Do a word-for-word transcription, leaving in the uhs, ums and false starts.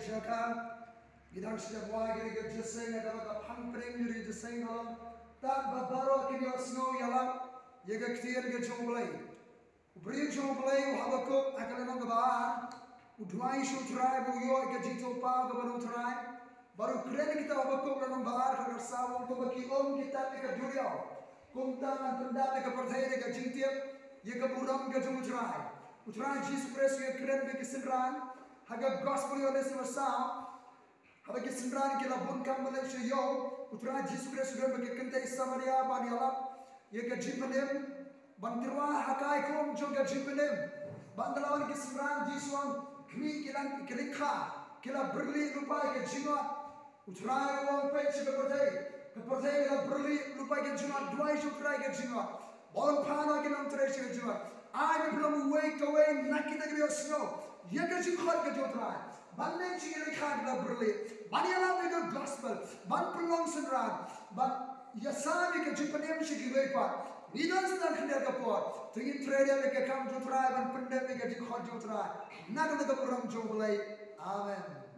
Jaka, ngi dang shu ïa buh ïa ka jingïaseng, ïa kaba ka pang pdeng jong ka jingïaseng ka long, tad ba baroh kin ïohsngew ïalap ïa ka ktien ka jong U Blei. U briew jong U Blei u Habakuk ha ka lynnong kaba ar u duwai sha U Trai ba u ïoh ïa ka jingthoh paw kaba na U Trai. Bad u kren ïa kita, Habakuk lynnong ba ar, kaba saw, kumba ki um ki tad ïa ka duriaw, kumta ngan pyndap ïa ka pyrthei da ka jingtip ïa ka burom ka jong U Trai. U Trai Jisu Khrist u ïakren bad ki synran ha ka Gospel Ïoannis kaba saw. Haba ki synran ki la bun kam ban leit sha ïew, U Trai Jisu Khrist u don bad ki kynthei Samaria ban ïalap ïa ka jingpynim, ban tyrwa ha ka kum jong ka jingpynim. Ban da la wan ki synran, Jisu u ong, khmih, ki la, ki lyngkha, ki la byrlih lypa ïa ka jingngeit. U Trai u ong, peit sha ka pyrthei, ka pyrthei ka la byrlih lypa ïa ka jingngeit, duwai sha U Trai ïa ka jingngeit. Ba un phah noh ïa ki nongtrei sha ka jingngeit. Ai ba pynlong uwei kawei na kita kiba ïohsngew ïa ka jingkhot ka jong U Trai ban leit sha ki lyngkha kiba la byrlih, ban ïalap ïa ka gospel, ban pynlong synran, ban ïasam ïa ka jingpynim sha kiwei pat. Ngi don sa tang khyndiat ka por, to ngin trei ïa ka kam jong U Trai, ban pyndep ïa ka jingkhot jong U Trai. Na ka bynta ka burom jong U Blei. Amen.